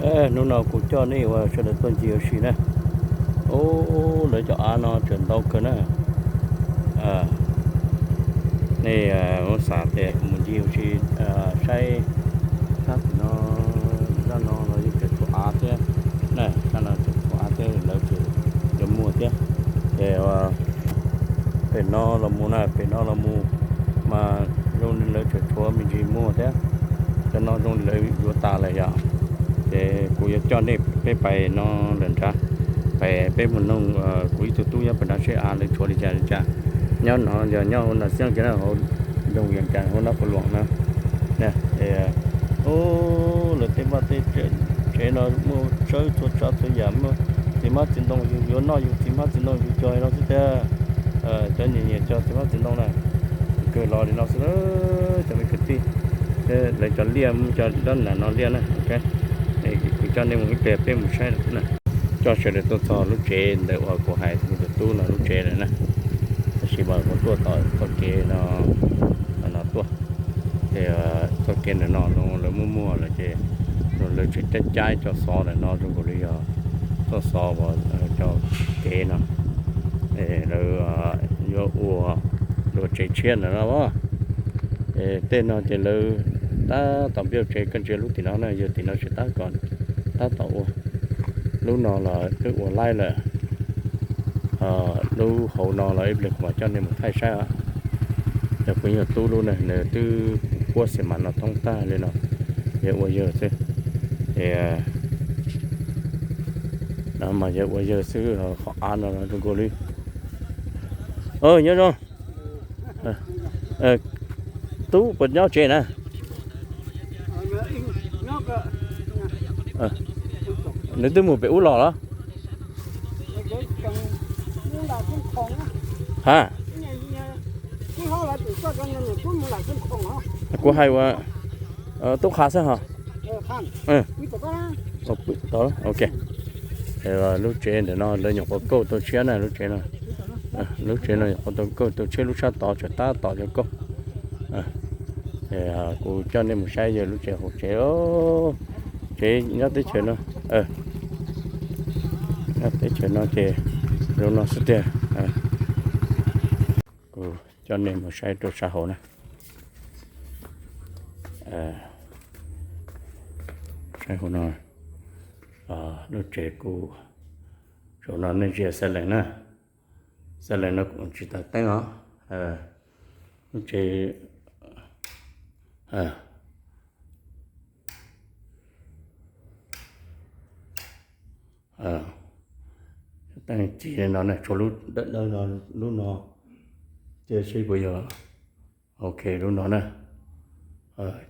Hnub no kuv coj nej ua sawv daws tuaj ncig ua si na. Ub, lawv cov av no tseem ntau kawg na. Nej muab xav tias mus ncig ua si saib sab tim no, zaj no los yeej tseem tshuav av thiab na, zaj no tseem tshuav av thiab lawv tseem yuav muag thiab. Ces pem no los mus na, pem no los mus mas zoo li lawv tseem tshuav me ntsis muag thiab. Cov no zoo li lawv yuav tas lawm yom. Ces kuv yuav coj nej peb pais no lawm nrad, pais peb mus noog kuv ib tug tub nyob pem no seb av lawv tshuav li cas li cas. Nyob no yog nyob hauv no xiab kiag na, hauv nroog Yees Cas hauv Nab Pha Luam na. Ub, lawv tej vaj tej tsev no muaj tsawb txhua tsav txhua yam, muaj txiv hmab txiv ntoo, yus yuav noj yus txiv hmab txiv ntoo yus cog no xwb tiag. Cov nyiam nyiam cog txiv hmab txiv ntoo na, kawg los li no xwb, cov me kwv tij. Lawv cov liaj muaj cov dab nam no liaj na, ok. Kuv coj nej mus ib pliag peb mus saib na. Coj sawv daws tuaj txog lub tsev ntawm uas kuv hais tus tub no lub tsev lawm na. Tab sis mas kuv tuaj tom txoj kev no, no tuaj. Ces txoj kev ntawm no lawv muaj muag lawm ces lawv tseem caib caib cov xov ntawm no zoo nkaus li yog txoj xov uas cov kev no lawv yuav ua, ua tsev tshiab ntawm no. Tej no ces lawv tab tom npaj tsev koj ntsia lub tim no na, yog tim no tsis tab kom tab tom ua. Lub no los twb ua laib lawm. Lub hauv no los ib pliag kuv mam coj nej mus thaij saib. Yog kuv nyuag tub lub na, nws twb puab xi mas no thoob tag li no, yog ua yawg xwb. Es no mas yog ua yawg xwb, qhov av no zoo nkaus li. Nyob zoo. Tub puas nyob tsev na? Nws twb mus pem ub los los? Ha, kuv hais ua tub qha xwb ho. Ok. Lub tsev ntawm no lawv nyuam qhuav kauj tau tshiab na, lub tsev no. Lub tsev no nyuam qhuav tau kauj tau tshiab, lub sab tod tseem tab tom yuav kauj. Kuv coj nej mus saib yawg lub tsev hauv tsev. Tsev nyob teb chaws no, nyob teb chaws no ces zoo no xwb tiag. Kuv coj nej mus saib rau sab hauv na. Saib hauv no, lub tsev kuv, zaum no nej ntsia xab lees na. Xab lees no kuv tsis tau teeb os. Lub tsev teeb ci li no na, tshuav lub dawb dawb no, lub no, cia seb puas yog. Ok, lub no na,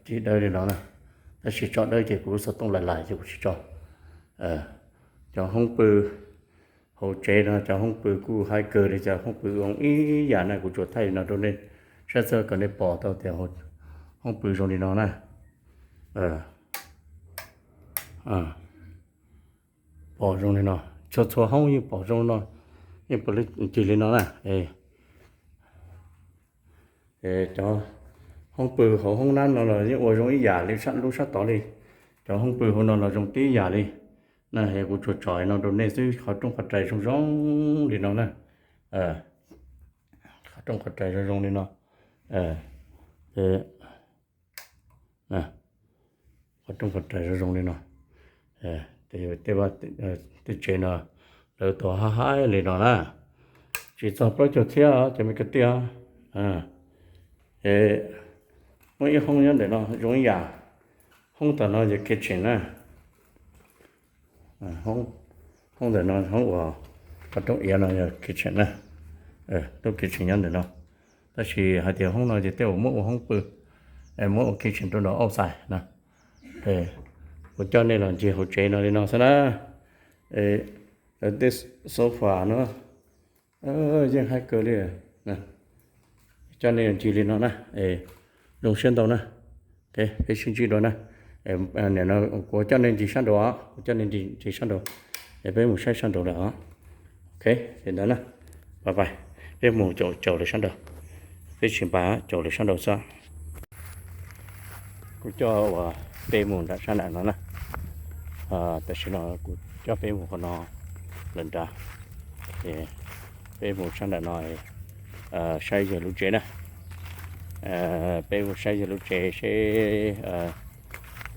ci dawb li no na, tab sis tso dawb ces kuv lub xov tooj lais lais ces kuv tsis tso. Cov hoob pw hauv tsev no, cov hoob pw kuj haib kawg li, cov hoob pw zoo ib yam na, kuv tsuas thaij li no rau nej saib xwb kom nej pom tau tias hoob pw zoo li no na. Pom zoo li no, txhua txhua hoob yeej pom zoo no, yeej pom cig li no na. Cov hoob pw hauv hoob nab no los yeej ua zoo ib yam li lub sab tod li. Cov hoob pw hauv no los zoo tib yam li. Na, kuv tsuas tsom no rau nej xwb, qhov rooj qhov rais zoo zoo li no na. Qhov rooj qhov rais zoo zoo li no. Qhov rooj qhov rais zoo zoo li no. Tej vaj tej tsev no lawv tau haib haib li no na. Tsis txog plaub caug txhiab cov me kwv tij. Muaj ib hoob nyob ntawm no zoo ib yam. Hoob tom no yog kitchen na. Hoob ntawm no hoob uas qhov rooj iav no yog kitchen na. Lub kitchen nyob ntawm no. Tab sis hais tias hoob no ces tej uas muab ua hoob pw, muab ua kitchen rau nram outside na. Kuv coj nej los ncig hauv tsev no li no xwb na. Lawv tej sofa no yeej haib kawg li. Coj nej los ncig li no na. Zoo siab ntau na. Peb sib ntsib dua na. Nim no kuv coj nej ncig sab nraud os, kuv coj nej ncig sab nraud, es peb mus saib sab nraud lawm os. Ok, li ntawd na. Bye bye. Peb mus caum caum lawv sab nraud. Peb tsis npaj, caum lawv sab nraud xwb. Kuv coj uas peb mus nram sab nram no na. Tam sim no kuv coj peb mus qhov no lawm nrad, ces peb mus sab nram no saib yawg lub tsev na. Peb mus saib yawg lub tsev seb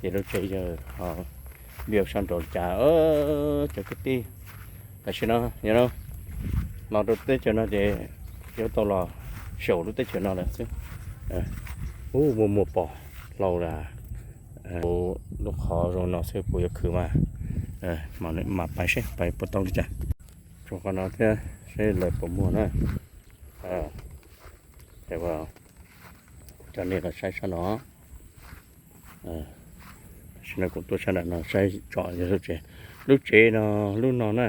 yawg lub tsev yawg ho view sab nraud li cas cov kwv tij. Tam sim no yog los rau teb chaws no ces yuav tau los saum lub teb chaws no lawm xwb. Ub, muaj muaj pos hlau lawm. Lub qhov zoo no xwb puas yuav khwv mas, mam pais seb pais puas tau li cas. Tso qhov no thiab seb lawv puas muag na. Coj nej los saib sab no. Tam sim no kuv tuaj sab nram no saib tsom yawg lub tsev. Lub tsev no, lub no na,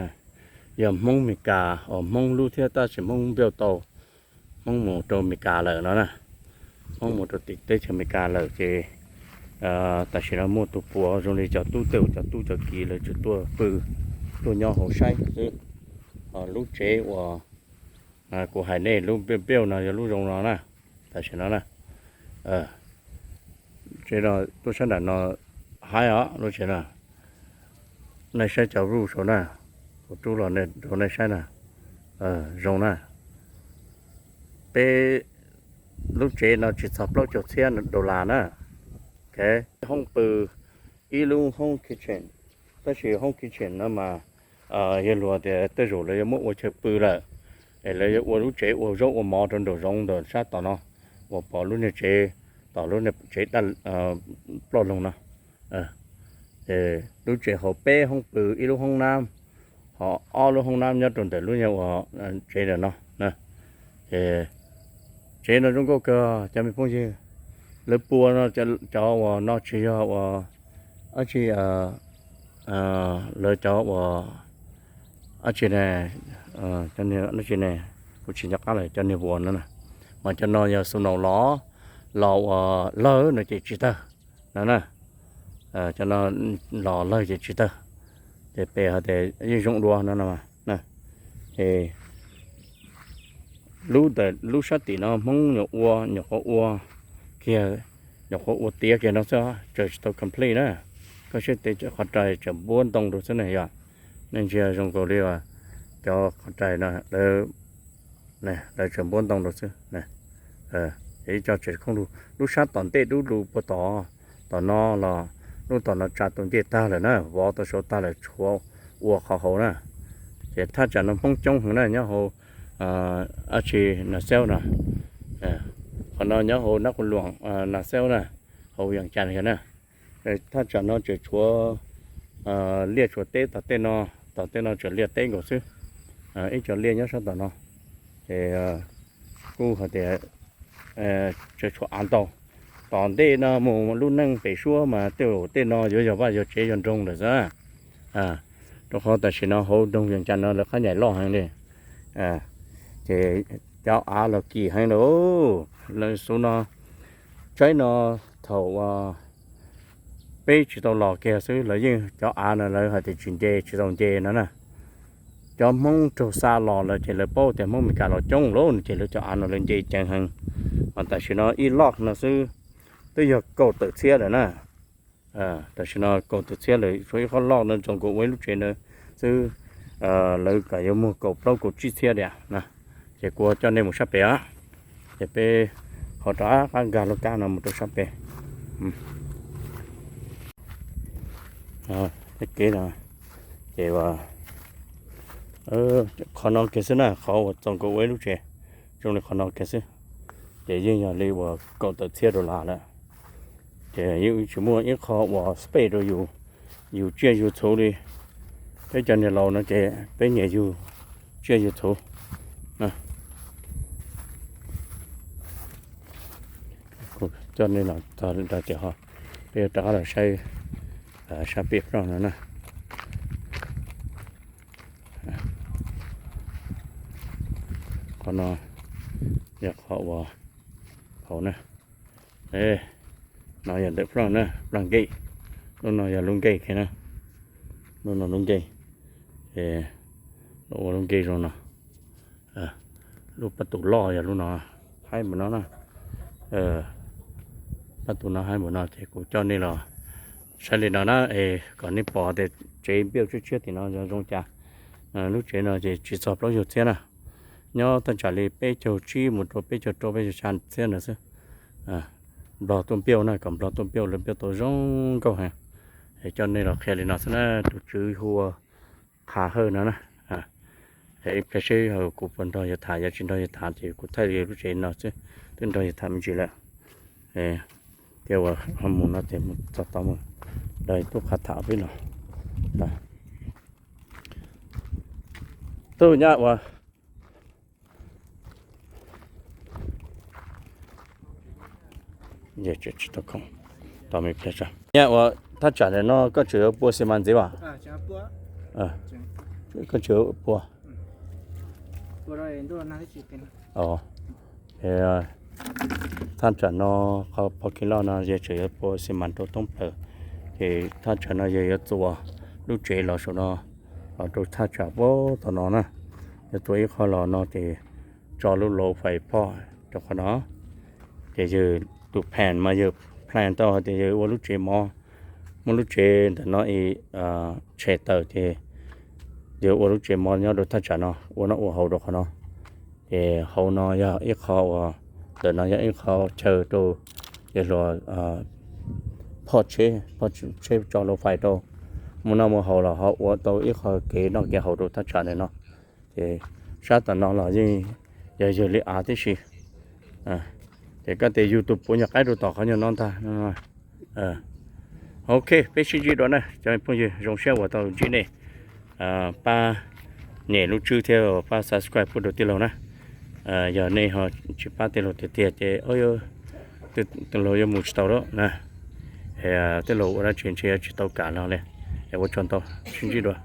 yog Hmoob Meskas uas Hmoob lub thiab, tab sis Hmoob npeuj tau, Hmoob mus rau Meskas lawm no na. Hmoob mus rau tim teb chaws Meskas lawm ces tam sim no muaj tus puav zoo li cov tub tej zaum cov tub cov kiv lawv tsuas tuaj pw, tuaj nyob hauv saib xwb. Lub tsev uas kuv hais nej lub npeuj npeuj no yog lub zoo no na. Tam sim no na, tsev no tuaj sab nram no haib os lub tsev no. Nej saib cov view saud na, kuv rub los rau nej saib na, zoo na. Peb lub tsev no tsis txog plaub caug txhiab dollar na. Hoob pw, ib lub hoob kitchen, tab sis hoob kitchen no mas yog luag tias tej zaum lawv yuav muab ua chaw pw lawm, es lawv yuav ua lub tsev ua zaub ua mov rau nraum zoov ntawm sab tom no, uas pom lub niag tsev, tom lub niag tsev daj ploj loog no. Lub tsev hauv peb hoob pw ib lub hoob nab, ho ob lub hoob nab nyob rau ntawm lub nyuag ua tsev ntawm no. Ces tsev no zoo nkauj kawg cov me phooj ywg. Lawv pua no, cov uas no tsis yog uas dab tsi, lawv cov uas dab tsi ne, dab tsi ne, kuv tsis nco qab lawm, cov niag vuas no na. Mas cov no yog snow los, los uas lawg no ces tsis tawg no na. Cov no los lawg ces tsis tawg, ces peb hais tias yeej zoo dua no na. Es lub ntawm lub sab tim no Hmoob nyuam ua, nyuam qhuav ua kiag, nyuam qhuav ua tiav kiag no xwb, tseem tsis tau complete na. Koj saib tej qhov rais tseem npuab ntoo rau xwb ne yog. Nej ntsia zoo nkaus li cov qhov rais no, lawv tseem npuab ntoo rau xwb. Ib co tseem khoob lug, lub sab tom ntej dub lug puag tom, tom no los lub tom no tsa tus ncej tag lawm na, vov tau saud tag lawm tshuav ua qhov hauv na. Ces thaj tsam no Hmoob coob heev na nyob hauv dab tsi Nas Xeub no. Qhov no nyob hauv Nab Qus Luam, Nas Xeub na, hauv Vees Cas na. Thaj tsam no tseem tshuav liaj tshuav teb tom tej no, tom tej no tseem liaj teb nkaus xwb. Ib co liaj nyob sab tom no, ces kuj hais tias tseem tshuav av ntau. Tom ntej no mus lub neej pem suab mas tej zaum tej no yuav yog vaj yog tsev yog nroog lawm xwb. Rau qhov tam sim no hauv nroog Vees Cas no lawv qab nyaim loj heev li, ces cov av los kim heev li. Lawv xub no, tsaib no thaum peb tsis tau los kiag xwb lawv yeej cov av no lawv hais tias tsis nce, tsis tau nce no na. Cov Hmoob raug xa los lawm ces lawv paub tias Hmoob Meskas los coob lawm ces lawv cov av no lawv nce ceev heev. Mas tam sim no ib loj no xwb twb yog kaum tawm txhiab lawm na. Tam sim no kaum tawm txhiab lawm, tshuav ib qho loj no zoo nkaus ua ib lub tsev ntawd xwb, lawv kam yuav muag kaum plaub kaum tsib txhiab tiam na. Ces kuv coj nej mus sab pem os, ces peb ho rov qab nkag lub kab no mus rau sab pem. Kev no ces qhov no kiag xwb na, qhov uas txaus nkaus ua ib lub tsev zoo li qhov no kiag xwb, ces yeej yog li uas kaum tawm txhiab dollar lawm. Ces yeej tsis muaj ib qho uas space rau yus, yus tsiaj yus txhuv li. Peb cov niag laus no ces peb nyiam yus tsiaj yus txhuv. Kuv coj nej los txog nram ces ho peb yuav rov qab los saib sab pem roj no na. Qhov no yog qhov uas hauv na. No yog ntawm front na, front gate. Lub no yog lub gate kiag na. Lub no lub gate. Ces los ua lub gate zoo no. Lub paj tus loj yog lub no, haib npaum no na. Paj tus no haib npaum no ces kuv coj nej los Saib li no na, es kom nej pom tias tsev npiaj tshiab tshiab tim no zoo cas. Lub tsev no ces tsis txog plaub caug txhiab na, nyob thaj tsam li peb caug tsib mus rau peb caug rau peb caug xya txhiab ntawd xwb. Nplog tuaj npiaj na, kom nplog tuaj npiaj lawv npiaj tau zoo nkauj heev. Es coj nej los qhia li no xwb na, tus tswv hu ua Qha Hawj no na. Ib pliag seb kuv puas nrog yawg tham, yog tsis nrog yawg tham ces kuv thaij li lub tsev no xwb, twb nrog yawg tham me ntsis lawm. Thiab uas ho mus no ces mus txog tod mus nrog tub Qha tham peb no. Tub nyab ua, tsis tau khoom, tos me pliag tso. Nyab ua, thaj tsam ntawm no koj tseem yuav pua xi mas ntxiv as? Koj tseem yuav pua? Thaj tsam no, qhov parking lot no yog tseem yuav pua xi mas rau thoob plaws, ces thaj tsam no yog yuav txuas lub tsev los saum no, los rau thaj tsam puag tom no na. Yuav txuas ib qho los no ces tso lub low five port rau qhov no. Ces yawg tus plan mas yawg plan tau hais tias yawg ua lub tsev mov, muab lub tsev ntawm no ib tshem tawm ces yawg ua lub tsev mov nyob rau thaj tsam no, ua noj ua haus rau qhov no. Ces hauv no yog ib qho uas, ntawm no yog ib qho chaw rau yawg hluas phoj tsheb, phoj tsheb tso low five rau, muaj noj muaj haus los ho ua tau ib qho kev noj kev haus rau thaj tsam ntawm no. Ces sab tom no los yeej yog yawg li av tib si. Ces koj tes yug tus puav nyuag qaib rau tom qhov nyuag no ntag. Ok, peb sib ntsib dua na cov phooj ywg, zoo siab uas tau ntsib nej. Pab nyem lub tswb thiab pab subscribe pub rau tij laug na. Yog nej ho tsis pab tij laug tiag tiag ces tij laug yuav mus tsis tau lawm na. Tij laug ua dab tsi ntshe yuav tsis tau kam no li. Es ua tsaug ntau, sib ntsib dua.